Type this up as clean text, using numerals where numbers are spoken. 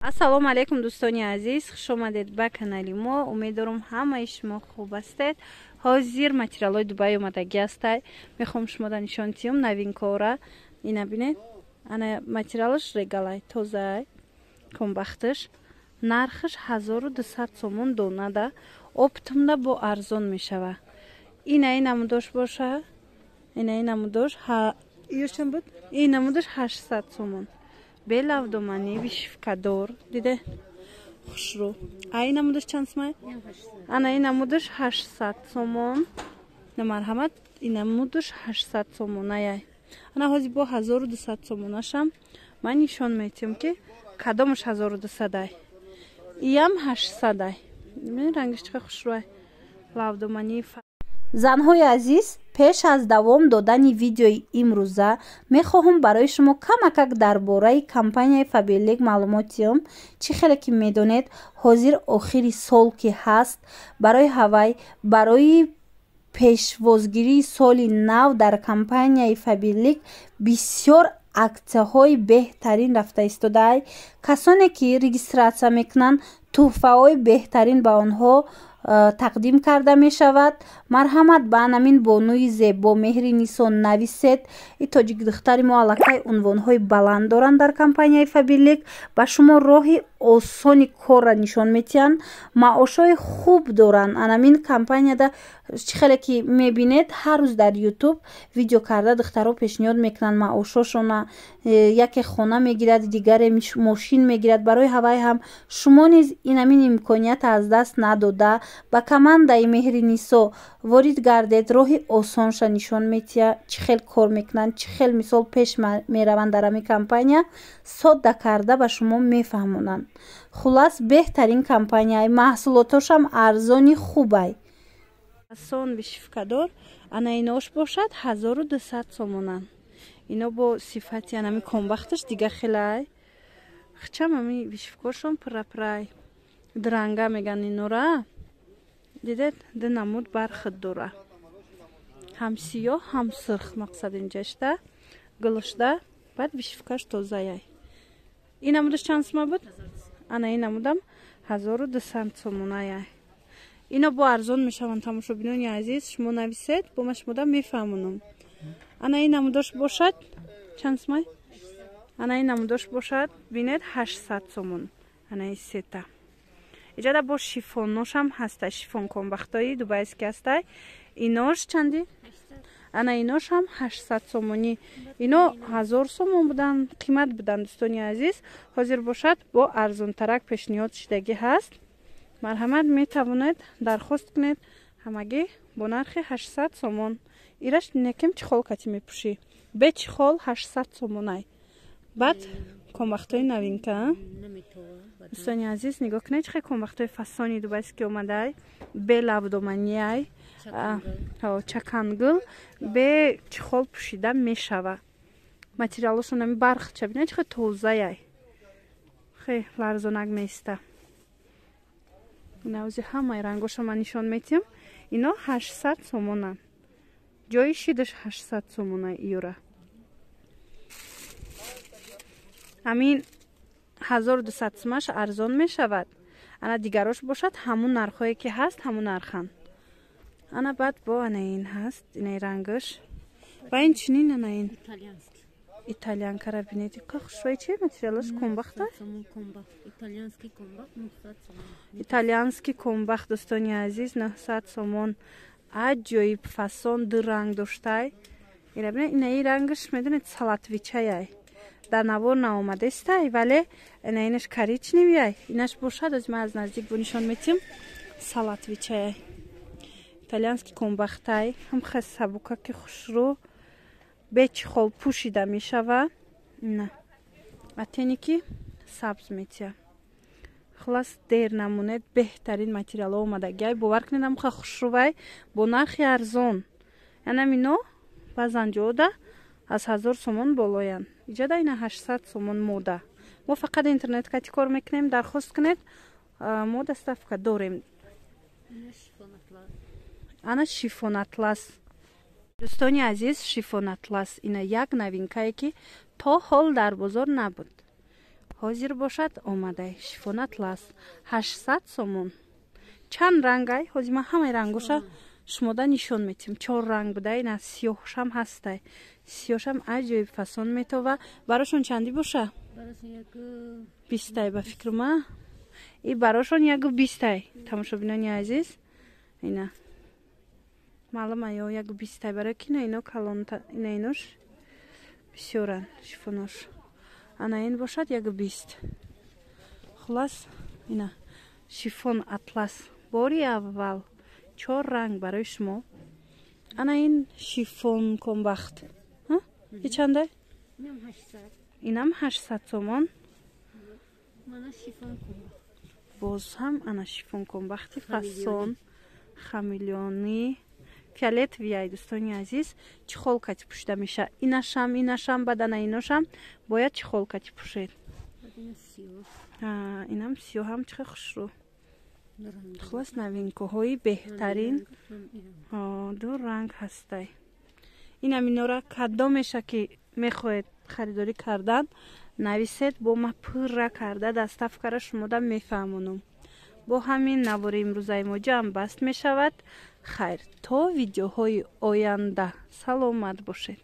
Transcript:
Ассалому алайкум, дӯстони азиз, хуш омадед ба канали мо. Умедворам, ҳамаи шумо хуб ҳастед. Ҳозир материалҳои Дубай омадагӣ ҳастай. Мехоҳам шумода нишон диҳам новинкора. Ина бинед, ана материалаш регалай, тозаай, комбахташ. Нархаш 1200 сомон донада, оптомда бо арзон мешава. Ина ин намудош боша, ина ин намудош, ёшам буд, ин намудош 800 сомон. Белавдоманӣ, вышивкадор, диде, хушрӯ. А ин намудаш чанд сумай? Ана ин намудаш 800 сомон. На, марҳамат, ин намудаш 800 сомонаяй. Ана ҳозир бо 1200 сомонашам ман нишон метиҳам, ки кадомаш 1200-ай. Иям 800-ай. Рангаш чӣ хушрӯай, лавдоманӣ. Занҳои азиз, пеш аз давом додани видеои имрӯза мехоҳам барои шумо камакак дар бораи компанияи Фаберлик маълумот диҳам. Чӣ хеле ки медонед, ҳозир охири сол ки ҳаст, барои ҳавай, барои пешвозгирии соли нав дар компанияи Фаберлик бисёр аксияҳои беҳтарин рафта истодаай. Касоне ки регистрация мекунанд, тӯҳфаҳои беҳтарин ба онҳо тақдим карда мешавад. Марҳамат, ба анамин бонуи зебо Меҳри Нисо нависед. И тоҷик духтари мо аллакай унвонҳои баланд доранд дар компанияи Фаберлик. Ба шумо роҳи осони корра нишон метиҳанд, маошҳои хуб доранд. Анамин компанияда, чӣ хеле ки мебинед, ҳар рӯз дар Ютуб видео карда духтарҳо пешниҳод мекунанд маошҳошона. Яке хона мегирад, дигаре мошин мегирад. Барои ҳавай ҳам шумо низ инамин имконията аз даст надода, ба командаи Меҳри Нисо ворид гардед. Роҳи осонша нишон метиҳад, чӣ хел кор мекунанд, чӣ хел, мисол, пеш мераванд дар ҳамин компания, содда карда ба шумо мефаҳмонанд. Хуллас, беҳтарин компанияй, маҳсулотошам арзони хубай. Сон вышивкадор, ана инош бошад 1200 сомонанд. Ино бо сифати анами комбахташ дига хелай. Хчам ами вышивкошон пурапурай. Дранга меган инора. Дидед, ду намуд бархит дора. Ҳам сиёҳ, ҳам сурх, мақсад инҷашта. Гулушда, баъд вышивкаш тозаяй. Ин намудаш чанд сума буд? Ана ин намудам 1200 сомонаяй. Ино бо арзон мешаванд, тамошобинони азиз, шумо нависед, бо ма шумода мефаҳмонам. Ана ин намудош бошад чанд сумай? Ана ин намудош бошад, бинед, 800 сомон. Ана ин сета. Иҷода бо шифонношам ҳаста, шифон комбахтои дубайский ҳастай. Инош чанди? Ана иношам 800 сомонӣ. Ино 1000 сомон буданд, қимат буданд, дӯстони азиз. Ҳозир бошад бо арзонтарак пешниҳод шудагӣ ҳаст. Марҳамат, метавонед дархост кунед, ҳамагӣ бо нархи 800 сомон. Ираш некем чехол кати мепӯшӣ. Бе чехол 800 сомонай. Баъд комбахтои новинка. Дӯстони азиз, нигоҳ кунед, чӣ хел комбахтои фасони дубайский омадай. Бе лавдоманияй, чакангул, бе чехол пӯшида мешава. Материалошон ами бархча, бинед, чӣ хел тозаяй. Хе ларзонак меиста. Навзи ҳамаи рангоша ман нишон метиҳам. Ино 800 сомонанд. Ҷои шидаш 800 сомона июра. Ҳамин 1200 сумаш арзон мешавад. Ана дигарош бошад ҳамун нархҳое ки ҳаст, ҳамун нарханд. Ана баъд бо ана ин ҳаст, инаи рангаш. Ва ин чунин ана ин. Итальянкара бинед, ка хушрӯй чи материалаш, комбахта? Итальянский комбахт, дӯстони азиз, 900 сомон. Аҷоиб фасон, ду ранг доштай. Ира бинед, инаи рангаш, медонед, салатвичаяй. Дар навор наомадестай, вале ина инаш коричневияй. Инаш бошад, аз ман аз наздик бо нишон метиҳам, салатвичаяй. Итальянский комбахтай, ҳам хел сабукаки хушрӯ, бе чехол пӯшида мешава. На атене ки сабз метиҳа. Хуллас, дер намонед, беҳтарин материалҳо омадагиай. Бовар кунед, ҳамха хушрӯвай бо нархи арзон. Янам ино баъзан ҷода аз 1000 сомон болоянд. Иҷода ина 800 сомон мода. Мо фақат интернет кати кор мекунем, дархост кунед, мо доставка дорем. Ана шифон атлас. Дӯстони азиз, шифон атлас ина як новинкае, ки то ҳол дар бозор набуд. Ҳозир бошад, омадай шифон атлас 800 сомон. Чанд рангай? Ҳозир ман ҳамаи рангоша шумода нишон метиҳам. Чор ранг буда, ина сиёҳшам ҳастай. Сиёҳшам аҷоиб фасон метова. Барошон чандӣ боша? 20-тай ба фикрума. И барошон 120-тай, тамошобинони азиз. Ина маълума ё 120-тай, барои ки ина ино калон, ина инош бисёранд шифонош. Ана ин бошад 120. Хулас, ина шифон атлас бори аввал чор ранг барои шумо. Ана ин шифон комбахт и чандай? Инам 800 сомон. Боз ҳам ана шифон комбахти фасон хамелеонӣ, фиолетовый ай. Дӯстони азиз, чехол кати пӯшида меша. Инашам, инашам, бадана иношам бояд чехол кати пӯшед. Инам сиёҳам чихе хушрӯ. Хулас, новинка ҳои беҳтарин, ду ранг ҳастай. Инам инора кадомеша ки мехоҳед харидорӣ кардан, нависед, бо ма пурра карда доставка ра шумода мефаҳмонам. Бо ҳамин навори имрӯзаи мо ҷамъбаст мешавад. Хайр, то видеоҳои оянда саломат бошед.